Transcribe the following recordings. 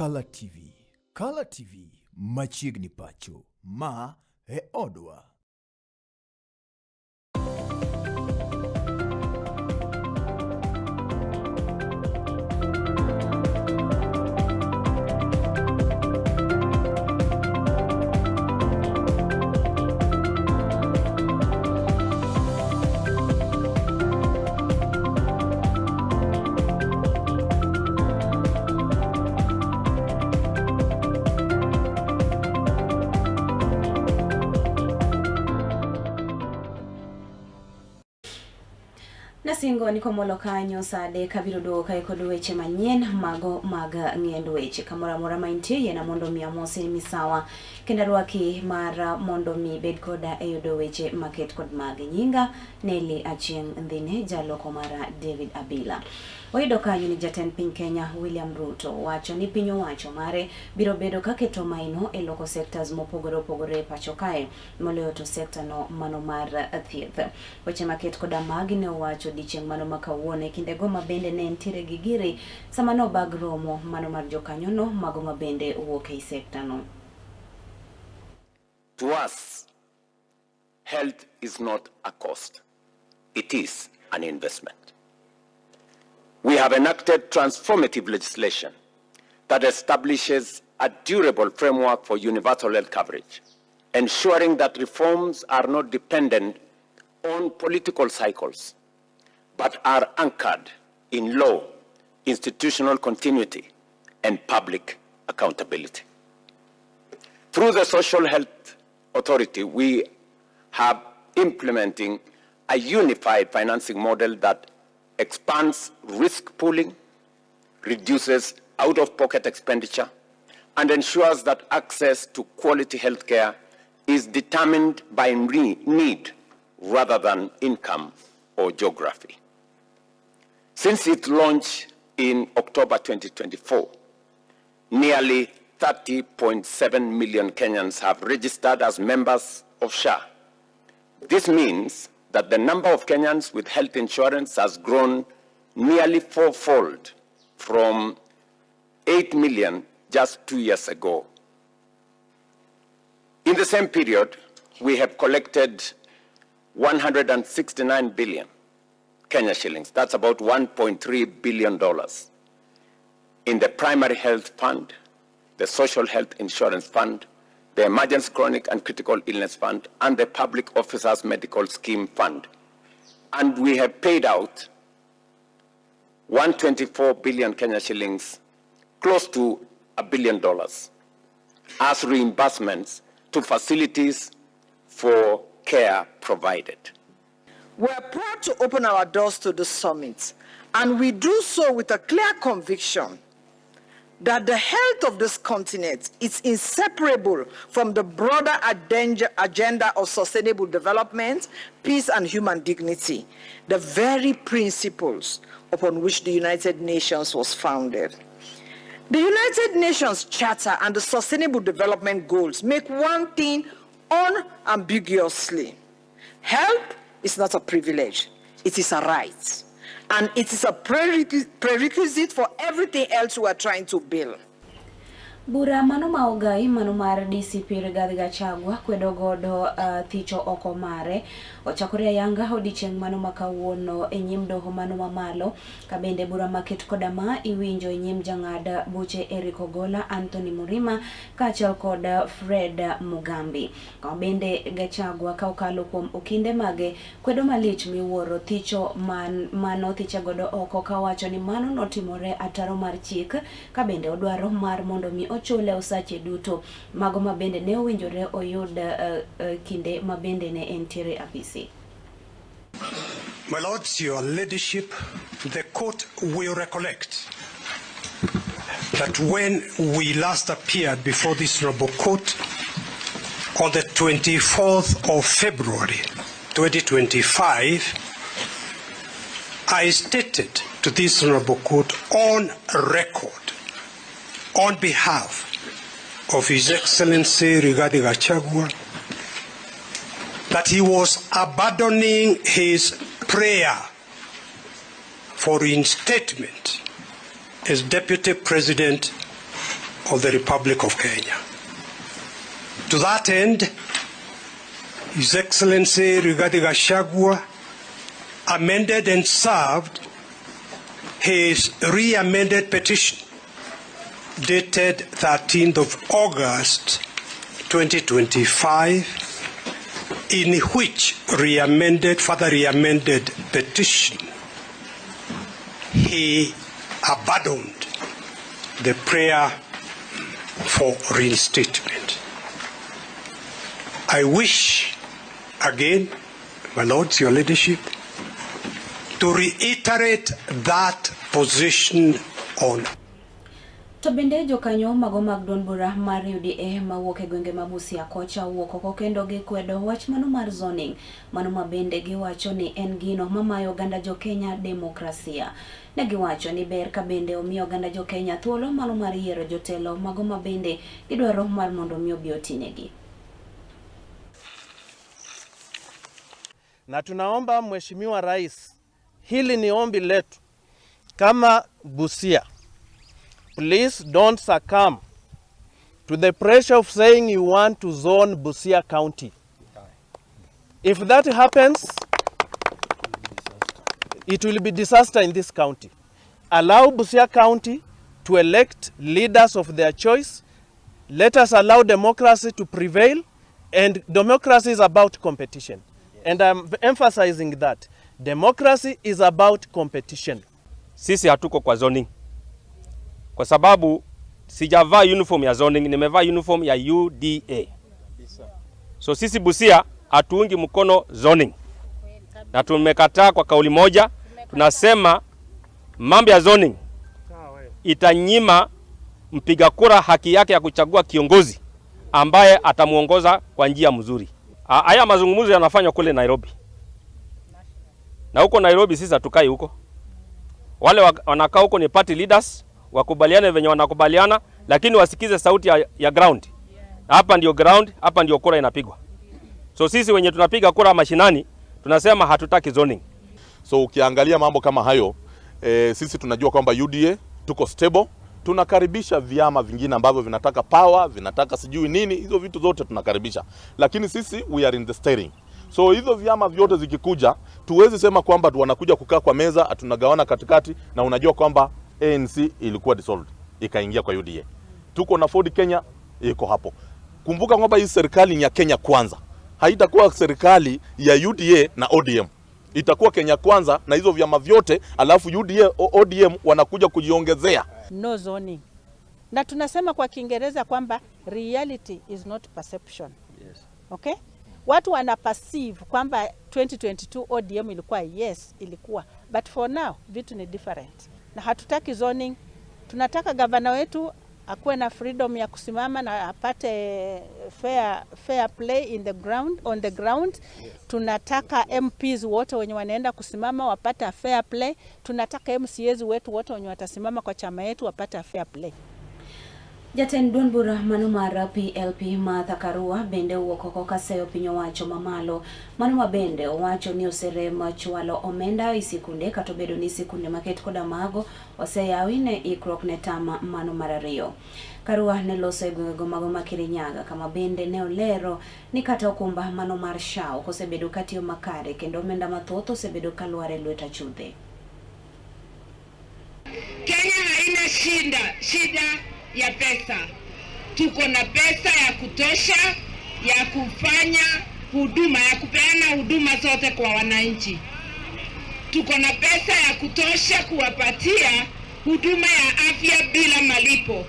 Kala TV. Kala TV machiegni pacho. Ma e odwa. Nasingo ni komolo kanyo saa adek abiro duogo kae kod weche manyien mago mag ng'end weche. Kamoro amora ma intie yiena mondo mi amosi misawa kendo arwaki mar mondo mi bed koda e yudo weche maket kod magi. Nyinga Nelly Achieng' Ndhine, jaloko mara David Abila. Wayudo kanyo ni jatend piny Kenya William Ruto wacho ni piny owacho mare biro bedo kaketo maino e loko sectors mopogore opogore e pacho kae moloyo to sekta no mano mar thieth. Weche maket koda magi ne owacho odiechieng' mano ma kawuono e kindego ma bende ne entiere gi giri sama ne obag romo mano mar jokanyono mago ma bende wuok ei sekta no. To us, health is not a cost. It is an investment. We have enacted transformative legislation that establishes a durable framework for universal health coverage, ensuring that reforms are not dependent on political cycles, but are anchored in law, institutional continuity, and public accountability. Through the Social Health Authority, we have implementing a unified financing model that expands risk pooling, reduces out-of-pocket expenditure, and ensures that access to quality health care is determined by need rather than income or geography. Since its launch in October 2024, nearly 30.7 million Kenyans have registered as members of SHA. This means that the number of Kenyans with health insurance has grown nearly fourfold from 8 million just 2 years ago. In the same period, we have collected 169 billion Kenya shillings. That's about $1.3 billion in the Primary Health Fund, the Social Health Insurance Fund, the Emergency Chronic and Critical Illness Fund, and the Public Officers Medical Scheme Fund. And we have paid out 124 billion Kenya shillings, close to $1 billion, as reimbursements to facilities for care provided. We are proud to open our doors to the summit, and we do so with a clear conviction that the health of this continent is inseparable from the broader agenda of sustainable development, peace, and human dignity, the very principles upon which the United Nations was founded. The United Nations Charter and the Sustainable Development Goals make one thing unambiguously. Health is not a privilege, it is a right. And it is a prerequisite for everything else we are trying to build. Bura mano ma ogai mano mar DCP Rigathi Gachagua kwedo godo thicho oko mare ochakore ayanga odiechieng' mano ma kawuono e nyim doho mano mamalo ka bende bura maket koda ma iwinjo e nyim jang'ad buche Eric Ogola, Anthony Murima kaachiel kod Fred Mugambi. Ka bende Gachagua ka okalo kuom okinde mage kwedo malich miwuoro thicho man, mano thiche godo oko kawacho ni mano notimore ataro mar chik ka bende odwaro mar mondo mi ochule osache duto mago ma bende ne owinjore oyud kinde ma bende ne entiere apisi. My lords, your ladyship, the court will recollect that when we last appeared before this noble court on the 24th of February 2025, I stated to this honorable court on record, on behalf of His Excellency Rigathi Gachagua, that he was abandoning his prayer for reinstatement as Deputy President of the Republic of Kenya. To that end, His Excellency Rigathi Gachagua amended and served his re-amended petition dated 13th of August 2025, in which further re-amended petition, he abandoned the prayer for reinstatement. I wish again, my lords, your leadership, to reiterate that position on. To bende jokanyo mago mag duond bura mar UDA mawuok e gwenge ma Busia kocha owuok oko kendo gikwedo wach mano mar zoning, mano ma bende giwacho ni en gino mamayo oganda jo Kenya demokrasia. Ne giwacho ni ber ka bende omi oganda jo Kenya thuolo mano mar yiero jotelo mago ma bende gidwaro mar mondo mi obi otinegi. Na tunaomba Mheshimiwa Rais, hili ni ombi letu kama Busia. Please don't succumb to the pressure of saying you want to zone Busia County. If that happens, it will be disaster in this county. Allow Busia County to elect leaders of their choice. Let us allow democracy to prevail, and democracy is about competition. And I'm emphasizing that democracy is about competition. Sisi hatuko kwa zoning kwa sababu sijavaa uniform ya zoning, nimevaa uniform ya UDA. So sisi Busia hatuungi mkono zoning na tumekataa kwa kauli moja. Tunasema mambo ya zoning itanyima mpiga kura haki yake ya kuchagua kiongozi ambaye atamuongoza kwa njia mzuri. Haya mazungumzo yanafanywa kule Nairobi, na huko Nairobi sisi hatukai huko. Wale wanakaa huko ni party leaders, wakubaliane venye wanakubaliana, lakini wasikize sauti ya ground. Hapa ndio ground, hapa ndio kura inapigwa. So sisi wenye tunapiga kura mashinani tunasema hatutaki zoning. So ukiangalia mambo kama hayo, sisi tunajua kwamba UDA tuko stable, tunakaribisha vyama vingine ambavyo vinataka power, vinataka sijui nini, hizo vitu zote tunakaribisha, lakini sisi we are in the steering. So hizo vyama vyote zikikuja, tuwezi sema kwamba wanakuja kukaa kwa meza, tunagawana katikati, na unajua kwamba ANC ilikuwa dissolved ikaingia kwa UDA. Tuko na Ford Kenya iko hapo. Kumbuka kwamba hii serikali ni ya Kenya Kwanza, haitakuwa serikali ya UDA na ODM, itakuwa Kenya Kwanza na hizo vyama vyote, alafu UDA ODM wanakuja kujiongezea. No zoning. Na tunasema kwa Kiingereza kwamba reality is not perception. Yes. Okay? Watu wana perceive kwamba 2022 ODM ilikuwa, yes, ilikuwa. But for now vitu ni different. Na hatutaki zoning. Tunataka gavana wetu akuwe na freedom ya kusimama na apate fair play in the ground, on the ground. Yes. Tunataka MPs wote wenye wanaenda kusimama wapate fair play. Tunataka MCAs wetu wote wenye watasimama kwa chama yetu wapate fair play. Jatend duond bura mano mar PLP Martha Karua bende owuok oko kaseyo piny owacho mamalo mano ma bende owacho ni oserem chwalo omenda e sikunde kata obedo ni sikunde maket koda mago oseyawi ne ikruok ne tama mano mar ariyo. Karua ne loso e gwengego mago ma Kirinyaga kama bende ne olero ni kata okumba mano mar SHA ok osebedo katiyo makare kendo omenda mathoth osebedo kalwar e lwet achudhe. Kenya haina shida ya pesa. Tuko na pesa ya kutosha ya kufanya huduma, ya kupeana huduma zote kwa wananchi. Tuko na pesa ya kutosha kuwapatia huduma ya afya bila malipo.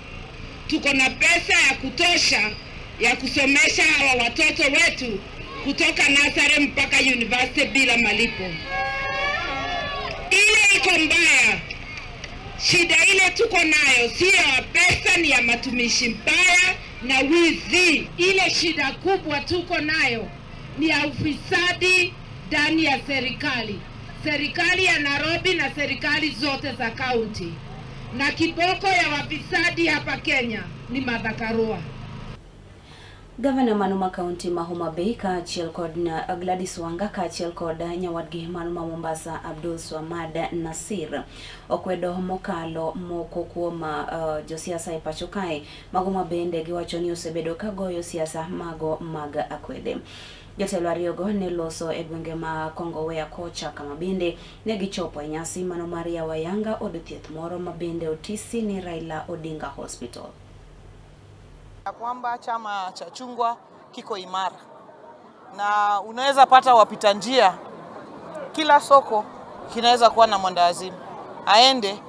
Tuko na pesa ya kutosha ya kusomesha hawa watoto wetu kutoka nursery mpaka university bila malipo. Ile iko mbaya, shida ile tuko nayo sio ya pesa, ni ya matumishi mbaya na wizi. Ile shida kubwa tuko nayo ni ya ufisadi ndani ya serikali, serikali ya Nairobi na serikali zote za county. Na kiboko ya wafisadi hapa Kenya ni Martha Karua. Gavana mano ma kaunti ma Homa Bay kaachiel kod Gladys Wanga kaachiel kod nyawadgi mano ma Mombasa Abdul Swamad Nasir okwedo mokalo moko kuom josiasa e pacho kae mago ma bende giwacho ni osebedo ka goyo siasa mago mag akwede. Jotelo ariyogo ne loso e gwenge ma Kongowea kocha kama bende ne gichopo e nyasi mano mar yawo ayanga od thieth moro ma bende otisi ni Raila Odinga Hospital. Ya kwamba chama cha chungwa kiko imara na unaweza pata wapita njia, kila soko kinaweza kuwa na mwendawazimu aende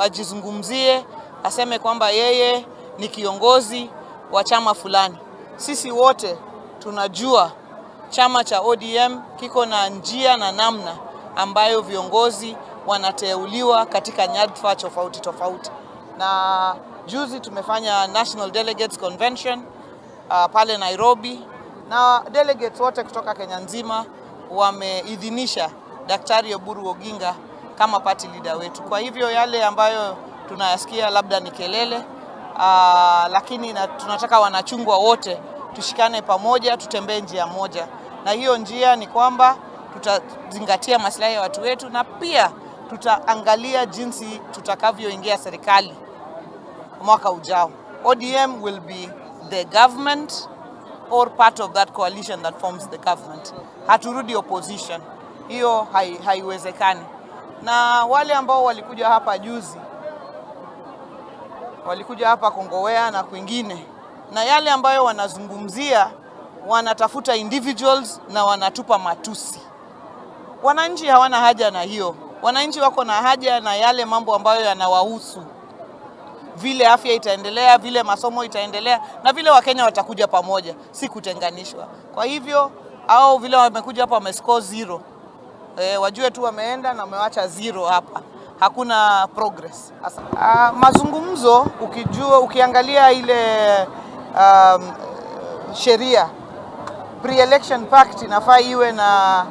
ajizungumzie, aseme kwamba yeye ni kiongozi wa chama fulani. Sisi wote tunajua chama cha ODM kiko na njia na namna ambayo viongozi wanateuliwa katika nyadhifa tofauti tofauti, na juzi tumefanya National Delegates Convention pale Nairobi, na delegates wote kutoka Kenya nzima wameidhinisha Daktari Oburu Oginga kama party leader wetu. Kwa hivyo yale ambayo tunayasikia labda ni kelele, lakini tunataka wanachungwa wote tushikane pamoja, tutembee njia moja, na hiyo njia ni kwamba tutazingatia maslahi ya watu wetu na pia tutaangalia jinsi tutakavyoingia serikali mwaka ujao. ODM will be the government or part of that coalition that forms the government. Haturudi opposition, hiyo haiwezekani. Na wale ambao walikuja hapa juzi, walikuja hapa Kongowea na kwingine, na yale ambayo wanazungumzia, wanatafuta individuals na wanatupa matusi. Wananchi hawana haja na hiyo. Wananchi wako na haja na yale mambo ambayo yanawahusu, vile afya itaendelea, vile masomo itaendelea, na vile Wakenya watakuja pamoja, si kutenganishwa. Kwa hivyo au vile wamekuja hapa wamescore zero, wajue tu wameenda na wamewacha zero hapa, hakuna progress. Mazungumzo ukijua, ukiangalia ile sheria pre-election pact inafaa iwe na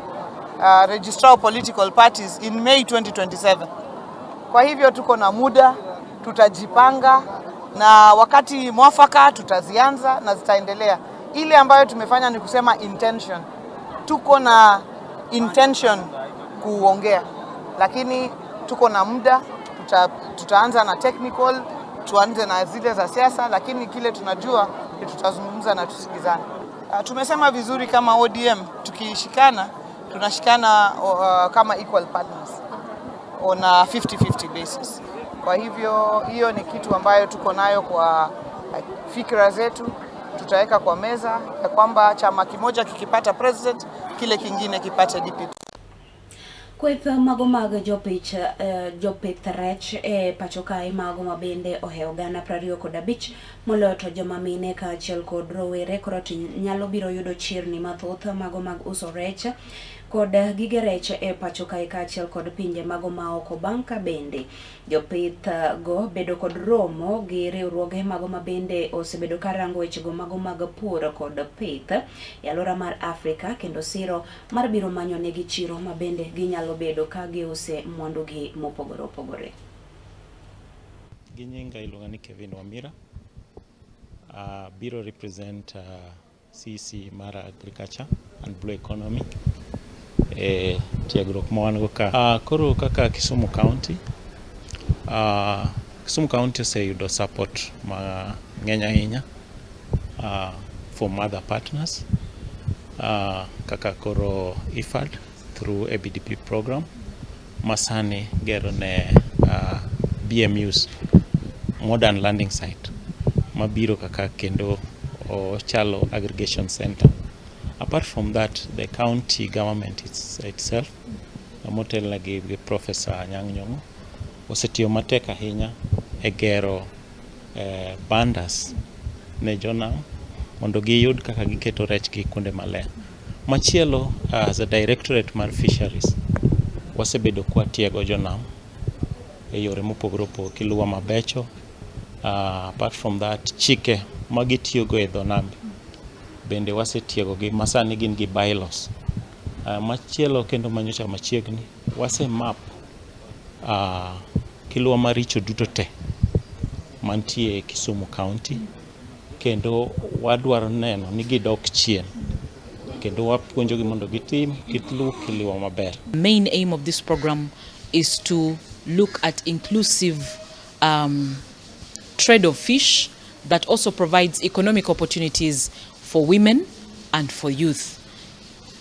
registrar of political parties in May 2027. Kwa hivyo tuko na muda, tutajipanga na wakati mwafaka tutazianza na zitaendelea. Ile ambayo tumefanya ni kusema intention, tuko na intention kuongea, lakini tuko na muda tutaanza na technical, tuanze na zile za siasa, lakini kile tunajua ni tutazungumza na tusikizane. Tumesema vizuri kama ODM tukishikana, tunashikana kama equal partners on a 50-50 basis. Kwa hivyo hiyo ni kitu ambayo tuko nayo kwa fikra zetu, tutaweka kwa meza ya kwamba chama kimoja kikipata president, kile kingine kipate DPP. Kweth mago mag jopich jopith rech e pacho kae mago ma bende ohewo 25,000 moloyo to joma mine kaachiel kod rowere koro nyalo biro yudo chirni mathoth mago mag uso rech kod gige rech e pacho kae kaachiel kod pinje mago maoko bang' ka bende jopith go bedo kod romo gi riwruoge mago ma bende osebedo ka rango wechego mago mag pur kod pith e alwora mar Afrika kendo siro mar biro manyo negi chiro ma bende ginyalo bedo ka giuse mwandugi mopogore opogore. Gi nyinga iluonga ni Kevin Wamira. Biro represent CC mar Agriculture and Blue Economy e tiegruok ma wan go ka. Koro kaka Kisumu County, Kisumu County oseyudo support mang'eny ahinya from other partners kaka koro IFAD through ABDP program masani gero ne BMUs modern landing site mabiro kaka kendo ochalo aggregation center. Apart from that, the county government itself motelne gi Professor Anyang' Nyong'o osetiyo matek ahinya e gero bandas ne jonam mondo giyud kaka giketo rechgi kuonde maler. Machielo, as a directorate mar fisheries, wasebedo kwatiego jonam e yore mopogore opogore kiluwo mabecho. Apart from that, chike magitiyogo e dho nam bende wasetiegogi ma sani gin gi bylaws. Machielo kendo manyocha machiegni, wase map kiluwa maricho duto te mantie e Kisumu County. Kendo wadwaro neno ni gidok chien. Kendo wapuonjogi mondo gitim kit luw kiliwa maber. Main aim of this program is to look at inclusive trade of fish that also provides economic opportunities for women and for youth.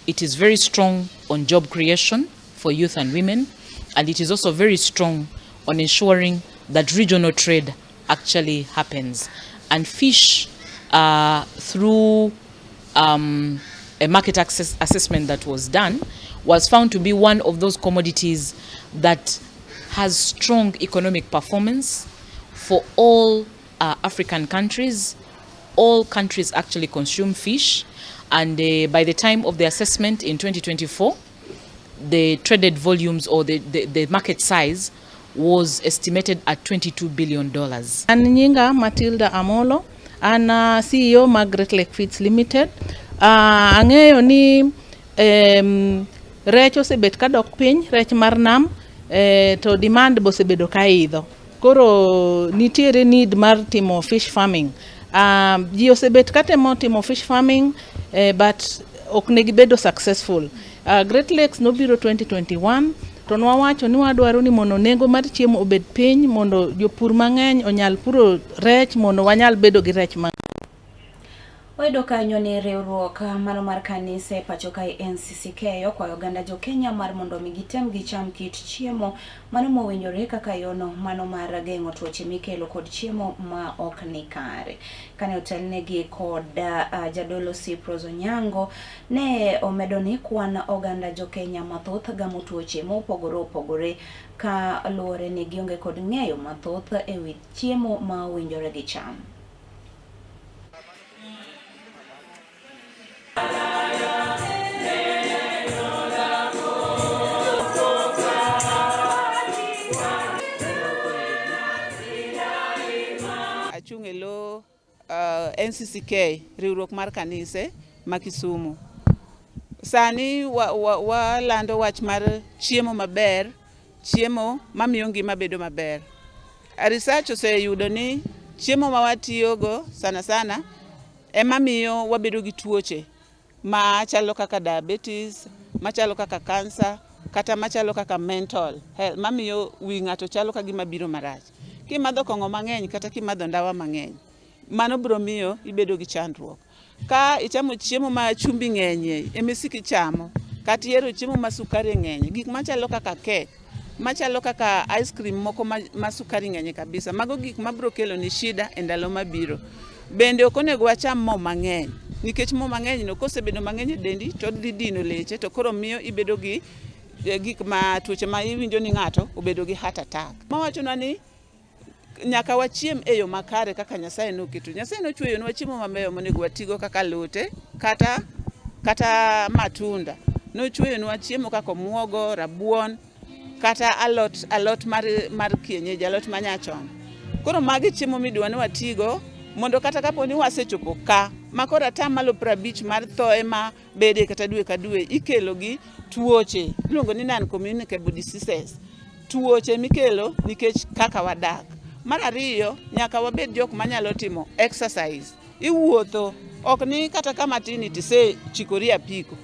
It is very strong on job creation for youth and women, and it is also very strong on ensuring that regional trade actually happens. And fish, through a market access assessment that was done, was found to be one of those commodities that has strong economic performance for all African countries. All countries actually consume fish, and by the time of the assessment in 2024, the traded volumes or the market size was estimated at $22 billion. An nyinga Matilda Amolo, an CEO mar Great Lake Feeds Limited. Ang'eyo ni rech osebet kadok piny, rech mar nam, to demand bosebedo ka idho. Koro nitiere need mar timo fish farming. Ji osebet katemo timo fish farming, but ok ne gibedo successful. Great Lakes nobiro 2021 to nwawacho ni wadwaro ni mondo nengo mar chiemo obed piny mondo jopur mang'eny onyal puro rech mondo wanyal bedo gi rech mang'eny. Wayudo kanyo ni riwruok mano mar kanise pacho kae NCCK okwayo oganda jo Kenya mar mondo mi gitem gicham kit chiemo mano mowinjore kaka yono mano mar geng'o tuoche mikelo kod chiemo ma ok ni kare. Kane otelnegi kod jadolo Cyprus Onyango, ne omedo ni kwan oganda jo Kenya mathoth gamo tuoche mopogore opogore ka luwore ni gionge kod ng'eyo mathoth ewi chiemo ma owinjore gicham. Achung' e lo NCCK, riwruok mar kanise ma Kisumu. Sani walando wach mar chiemo maber, chiemo mamiyo ngima bedo maber. Research oseyudo ni chiemo ma watiyogo sana sana ema miyo wabedo gi tuoche machalo kaka diabetes, machalo kaka cancer, kata machalo kaka mental health, mamiyo wi ng'ato chalo ka gima biro marach. Kimadho kong'o mang'eny kata kimadho ndawa mang'eny, mano biro miyo ibedo gi chandruok. Ka ichamo chiemo ma chumbi ng'enyie, emisiko ichamo, kata ihero chiemo ma sukari ng'enye, gik machalo kaka cake, machalo kaka ice cream moko ma sukari ng'enye kabisa, mago gik mabiro kelo ni shida e ndalo mabiro. Bende ok onego wacham mo mang'eny, nikech mo mang'eny no kosebedo mang'eny e dendi to odhi dino leche, to koro miyo ibedo gi gik ma tuoche ma iwinjo ni ng'ato obedo gi heart attack. Mawachonwa ni nyaka wachiem e yo makare kaka Nyasaye noketo. Nyasaye nochweyonwa chiemo mabeyo monego watigo kaka alote kata matunda. Nochweyonwa chiemo kaka omuogo, rabuon, kata alot mar kienyeji, alot manyachon. Koro magi chiemo midwa ni watigo mondo kata kapo ni wasechopo ka, ma koro atamalo 50 mar thoe ma bede kata dwe ka dwe ikelo gi tuoche iluongo ni non-communicable diseases, tuoche mikelo nikech kaka wadak. Mar ariyo, nyaka wabed jok manyalo timo exercise. Iwuotho, ok ni kata kama tin tise chikori apiko.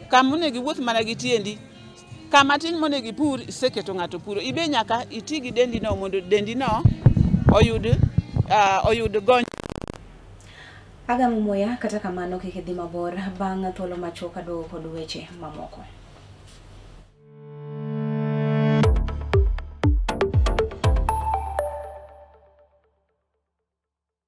Kama onego iwuoth mana gi tiendi, kama tin monego ipur, iseketo ng'ato puro. Ibe nyaka iti gi dendi no mondo dendi no oyud gony. Agamo muya, kata kamano kik idhi mabor bang' thuolo machuok aduogo kod weche mamoko.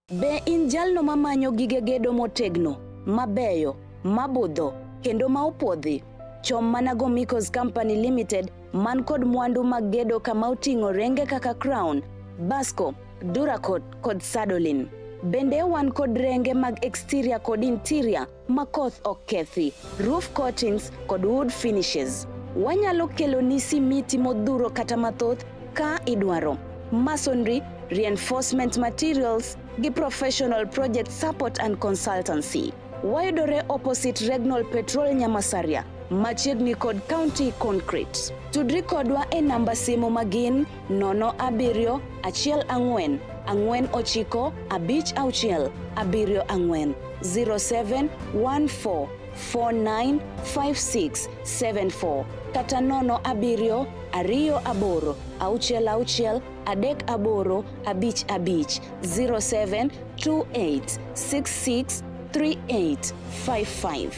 Be in jalno mamanyo gige gedo motegno, mabeyo, mabudho, kendo ma opuodhi? Chom mana Gomicos Company Limited man kod mwandu mag gedo kama oting'o renge kaka Crown, Basco, Duracot kod Sadolin. Bende wan kod renge mag exterior kod interior ma koth ok kethi, roof coatings kod wood finishes. Wanyalo keloni simiti modhuro kata mathoth ka idwaro. Masonry, reinforcement materials gi professional project support and consultancy. Wayudore opposite Regnol Petrol Nyamasaria, machiegni kod County Concrete. Tudri kodwa e namba simu magin 07 14 Ang'wen ochiko abich auchiel abiriyo ang'wen 0714 495674 kata nono abiriyo ariyo aboro auchiel auchiel adek aboro abich abich 0728663855.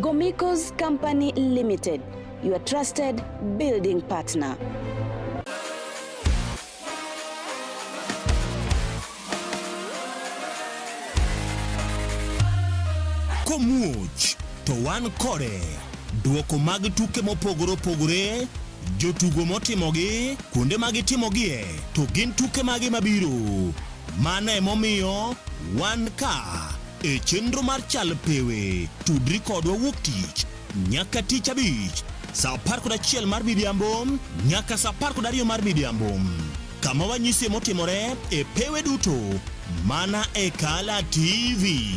Gomicos Company Limited, your trusted building partner. Komuoch to wan kode. Duoko mag tuke mopogore opogore, jotugo motimogi, kuonde ma gitimogie, to gin tuke mage mabiro. Mano emomiyo wan ka e chenro mar Chal Pewe. Tudri kodwa wuok tich nyaka tich abich saa 11 mar midhiambo nyaka saa 12 mar midhiambo kama wanyisie motimore e pewe duto mana e Kala TV.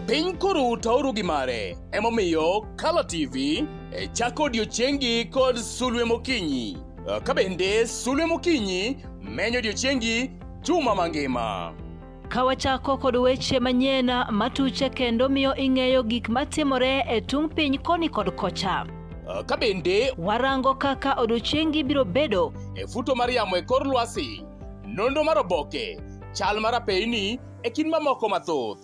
Piny koro taoru gi mare, emomiyo Kala TV e chako odiochiengi kod sulwe mokinyi. Ka bende sulwe mokinyi menyo odiochiengi juma mangima. Ka wachako kod weche manyien matuche kendo miyo ing'eyo gik matimore e tung' piny koni kod kocha. Ka bende warango kaka odiochiengi biro bedo e futo mar yamo e kor lwasi, nonro mar oboke, chal mar apeyni e kind mamoko mathoth.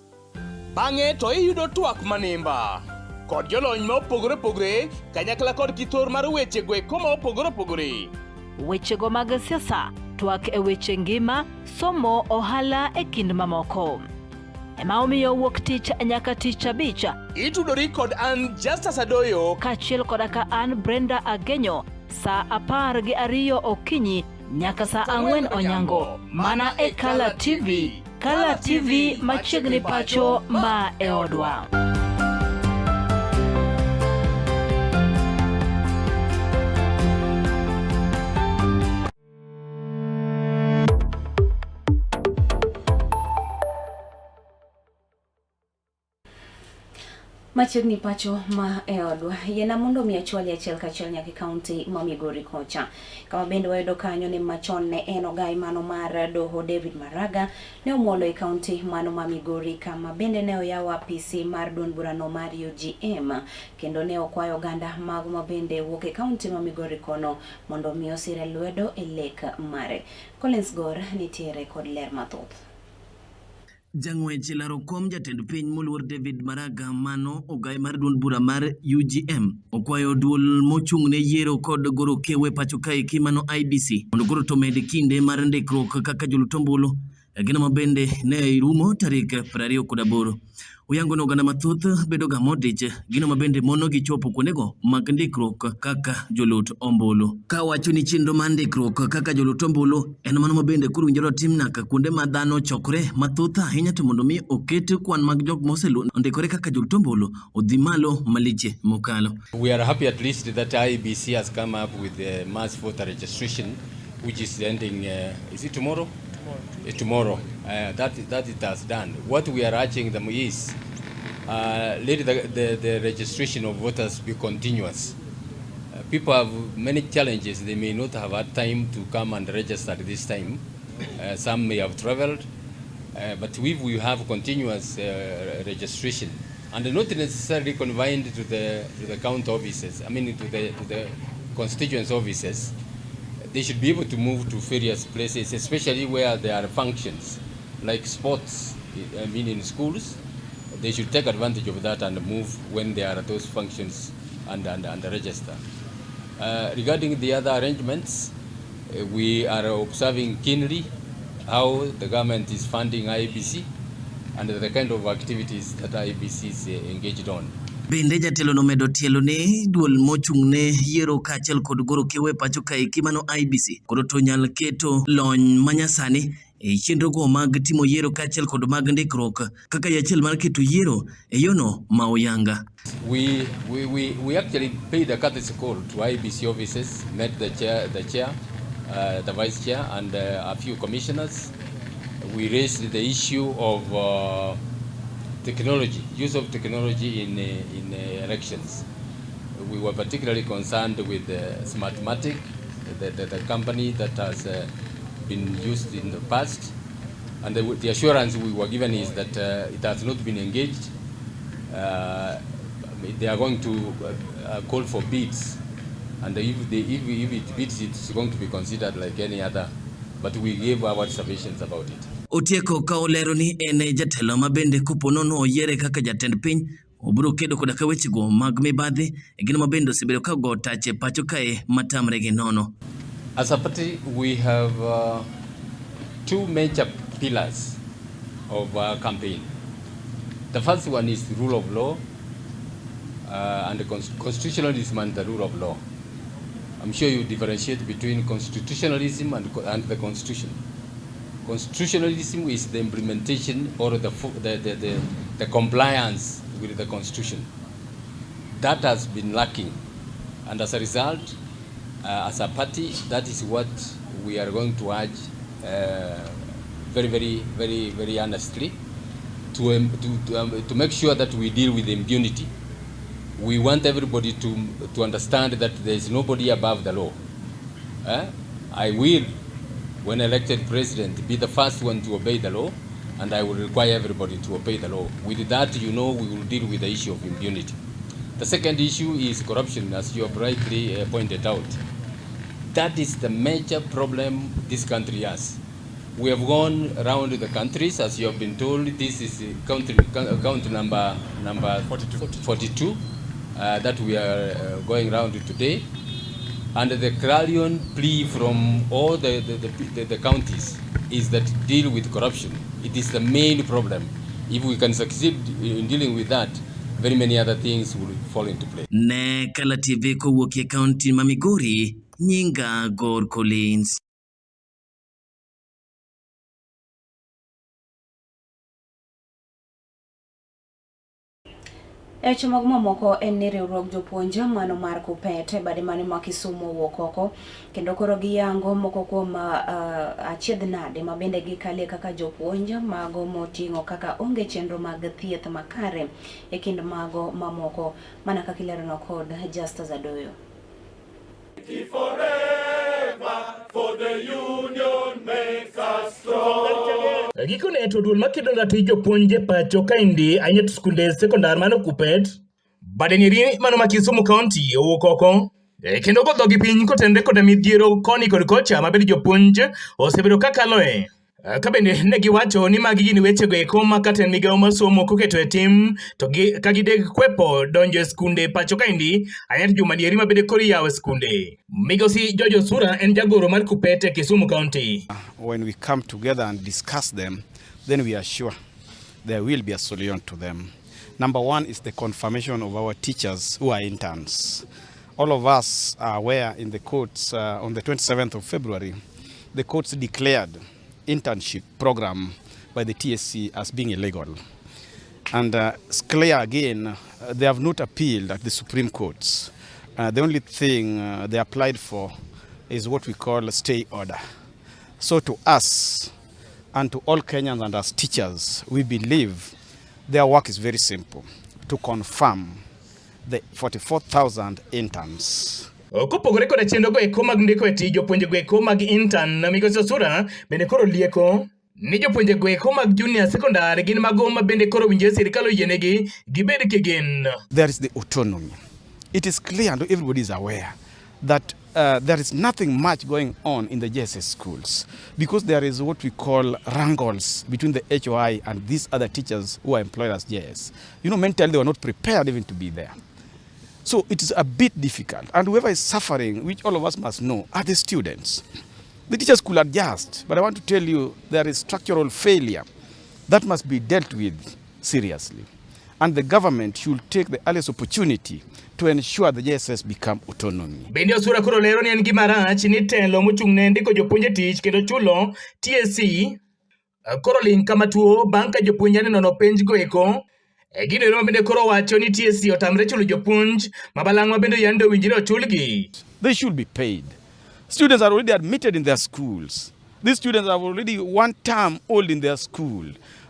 Bang'e to iyudo twak manimba kod jolony ma opogore opogore kanyakla kod kithor mar wechego eko ma opogore opogore. Wechego mag siasa, twak e weche ngima, somo, ohala e kind mamoko. Ema omiyo wuok tich nyaka tich abich. Itudori kod an Justus Adoyo kaachiel koda ka an Brenda Agenyo saa 12 okinyi nyaka saa 4 onyango mana e Kala TV. Kala TV machiegni pacho ma e odwa. Machiegni pacho ma e odwa. Yiena mondo mi achwali achiel kachiel nyaka e kaunti ma Migori kocha. Kama bende wayudo kanyo ni machon ne en ogai mano mar doho David Maraga ne omuolo e kaunti mano ma Migori kama bende ne oyawo apisi mar duond burano mar UGM kendo ne okwayo oganda mago ma bende wuok e kaunti ma Migori kono mondo mi osire lwedo e lek mare. Collins Gor nitiere kod ler mathoth. Jang'wech laro kom jatend piny moluor David Maraga mano ogai mar duond bura mar UGM okwayo duol mochung' ne yiero kod goro kewe pacho kaeki mano IBC mondo koro to med kinde mar ndikruok kaka jolut ombulu gino ma bende ne rumo tarik 28. Oyango ni oganda mathoth bedo ga modich gino ma bende mono gi chopo kuondego mag ndikruok kaka jolut ombulu. Ka wacho ni chenro mar ndikruok kaka jolut ombulu en mano ma bende koro owinjore otim nyaka kuonde ma dhano ochokore mathoth ahinya to mondo mi oket kwan mag jok mosendikore kaka jolut ombulu odhi malo malich mokalo. We are happy at least that IEBC has come up with the mass voter registration which is ending, is it tomorrow? Tomorrow. That it has done. What we are urging them is let the registration of voters be continuous. People have many challenges. They may not have had time to come and register this time. Some may have traveled. But if we have continuous registration, and not necessarily confined to the county offices, I mean to the constituents offices, they should be able to move to various places, especially where there are functions, like sports, I mean in schools. They should take advantage of that and move when there are those functions and register. Regarding the other arrangements, we are observing keenly how the government is funding IEBC and the kind of activities that IEBC is engaged on. Bende jatelo nomedo tielo ne duol mochung' ne yiero kaachiel kod goro kewe pacho kaeki mano IEBC koro to nyal keto lony manyasani e chenrogo mag timo yiero kaachiel kod mag ndikruok kaka yo achiel mar keto yiero e yono ma oyanga. We actually paid a courtesy call to IEBC offices, met the chair, the vice chair, and a few commissioners. We raised the issue of technology, use of technology in elections. We were particularly concerned with Smartmatic, the company that has been used in the past. And the assurance we were given is that it has not been engaged. They are going to call for bids, and if it bids, it's going to be considered like any other. But we gave our reservations about it. Otieko ka olero ni en jatelo ma bende kopo nono oyiere kaka jatend piny obiro kedo koda ka wechego mag mibadhi gin ma bende osebedo ka go tach e pacho kae matamre gi nono. As a party, we have two major pillars of our campaign. The first one is the rule of law and the constitutionalism and the rule of law. I'm sure you differentiate between constitutionalism and the constitution. Constitutionalism is the implementation or the compliance with the constitution. That has been lacking. And as a result, as a party, that is what we are going to urge very, very, very, very earnestly to make sure that we deal with impunity. We want everybody to understand that there is nobody above the law. Eh? I will, when elected president, be the first one to obey the law, and I will require everybody to obey the law. With that, we will deal with the issue of impunity. The second issue is corruption, as you have rightly pointed out. That is the major problem this country has. We have gone around the countries, as you have been told. This is country number 42, 42 that we are going around today. And the clarion plea from all the counties is that deal with corruption. It is the main problem. If we can succeed in dealing with that, very many other things will fall into place. Ne Kala TV kowuok e kaunti ma Migori, nyinga Gor Collins. E weche mag mamoko en ni riwruog jopuonj mano mar KUPPET e bade mane ma Kisumu owuok oko kendo koro giyango moko kuom achiedh nade ma bende gikalie kaka jopuonj mago moting'o kaka onge chenro mag thieth makare e kind mago mamoko mana kaka ilerono kod Justus Adoyo. Forever, for the union makes us strong. Gikone to duol makedo ratich jopuonj e pacho kaendi ahinya to skunde sekondar mano KUPPET bade nyiri mano ma Kisumu County owuok oko kendo go dhogi piny kotenore koda midhiero koni kod kocha ma bende jopuonj osebedo kakaloe. Ka bende ne giwacho ni magi gin wechego eko ma ka tend migawo mar somo koketo e tim to gi, ka gideg kwepo donjo e skunde pacho kaendi ahinya to juma dieri ma bende koro iyawo e skunde. Migosi George Osura en jagoro mar KUPPET e Kisumu County. When we come together and discuss them, then we are sure there will be a solution to them. Number one is the confirmation of our teachers who are interns. All of us are aware in the courts on the 27th of February, the courts declared internship program by the TSC as being illegal. And it's clear again, they have not appealed at the Supreme Courts. The only thing they applied for is what we call a stay order. So to us and to all Kenyans and as teachers, we believe their work is very simple, to confirm the 44,000 interns. Kopogore koda chenro go eko mag ndiko e tich jopuonje go eko mag intern migosi Osura bende koro lieko ni jopuonje go eko mag junior secondary gin mago ma bende koro winjore sirikal oyienegi gibed kigin. There is the autonomy. It is clear and everybody is aware that there is nothing much going on in the JSS schools because there is what we call wrangles between the HOI and these other teachers who are employed as JS. Mentally they were not prepared even to be there. So it is a bit difficult. And whoever is suffering, which all of us must know, are the students. The teachers could adjust, but I want to tell you there is structural failure that must be dealt with seriously. And the government should take the earliest opportunity to ensure the JSS become autonomy. Bende Osura koro lero ni en gima rach ni telo mochung' ne ndiko jopuonj e tich kendo chulo TSC. Koro ling' kama tuo bang' ka jopuonj yande nono penj go eko. E gino ero ma bende koro wacho ni TSC otamre chulo jopuonj ma balang' ma bende yande owinjore ochulgi. They should be paid. Students are already admitted in their schools. These students are already one term old in their school.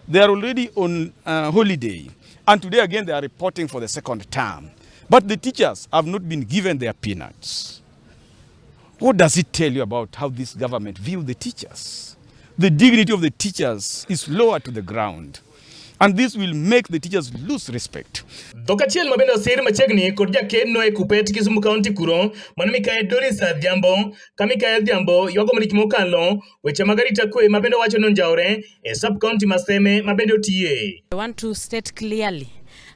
They are already on holiday. And today again they are reporting for the second term. But the teachers have not been given their peanuts. What does it tell you about how this government view the teachers? The dignity of the teachers is lower to the ground. And this will make the teachers lose respect. Dhok achiel ma bende osir machiegni kod jakeno e Kupet Kisumu County kuro mano Mikayi Doris Adhiambo ka Mikayi Adhiambo ywago malich mokalo weche mag arita kwe ma bende owacho ni onjawre e sub county ma Seme ma bende otiye. I want to state clearly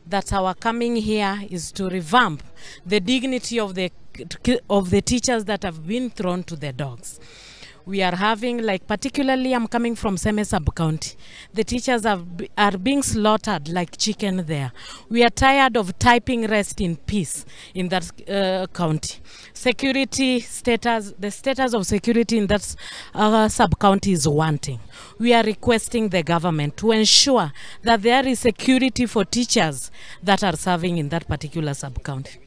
that our coming here is to revamp the dignity of the teachers that have been thrown to the dogs. We are having, like, particularly I'm coming from Seme sub-county. The teachers are being slaughtered like chicken there. We are tired of typing rest in peace in that county. Security status, the status of security in that sub-county is wanting. We are requesting the government to ensure that there is security for teachers that are serving in that particular sub-county.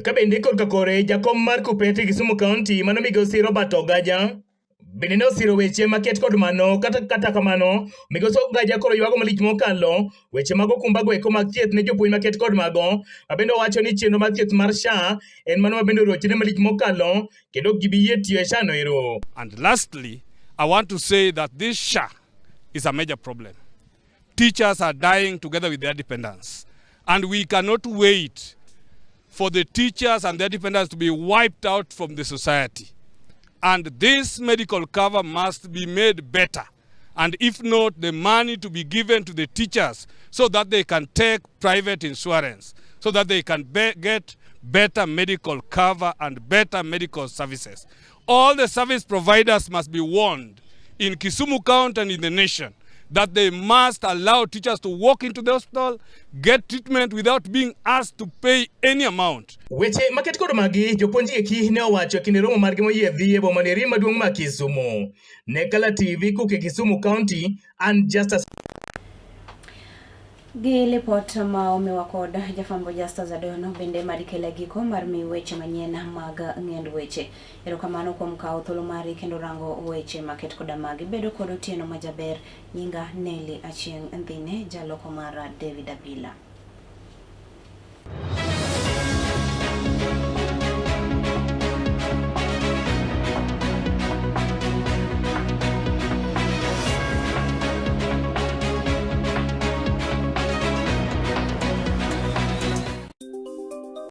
Ka bende korka kore jakom mar Kupet Kisumu County mano migosi Robert Ogaja bende ne osiro weche maket kod mano kata kamano migosi Ogaja koro ywago malich mokalo weche mag okumba go eko mag thieth ne jopuonj maket kod mago ma bende owacho ni chenro mar thieth mar SHA en mano ma bende orochre malich mokalo kendo ok gibi yie tiyo e SHA no ero. And lastly, I want to say that this SHA is a major problem. Teachers are dying together with their dependents, and we cannot wait for the teachers and their dependents to be wiped out from the society. And this medical cover must be made better. And if not, the money to be given to the teachers so that they can take private insurance, so that they can get better medical cover and better medical services. All the service providers must be warned in Kisumu County and in the nation that they must allow teachers to walk into the hospital, get treatment without being asked to pay any amount. Weche maket kod magi jopuonj eki ne owacho e kinde romo margi moyiedhi e boma neri maduong' ma Kisumu. Ne Kala TV kowuok e Kisumu County, an Justus Gi lipot ma omiwa kod jafwambo Justus Adono bende madikele giko mar mi weche manyien mag ng'end weche. Erokamano kuom kawo thuolo mari kendo rango weche maket koda magi. Bedo kod otieno majaber. Nyinga Nelly Achieng' Ndhine, jaloko mara David Abila.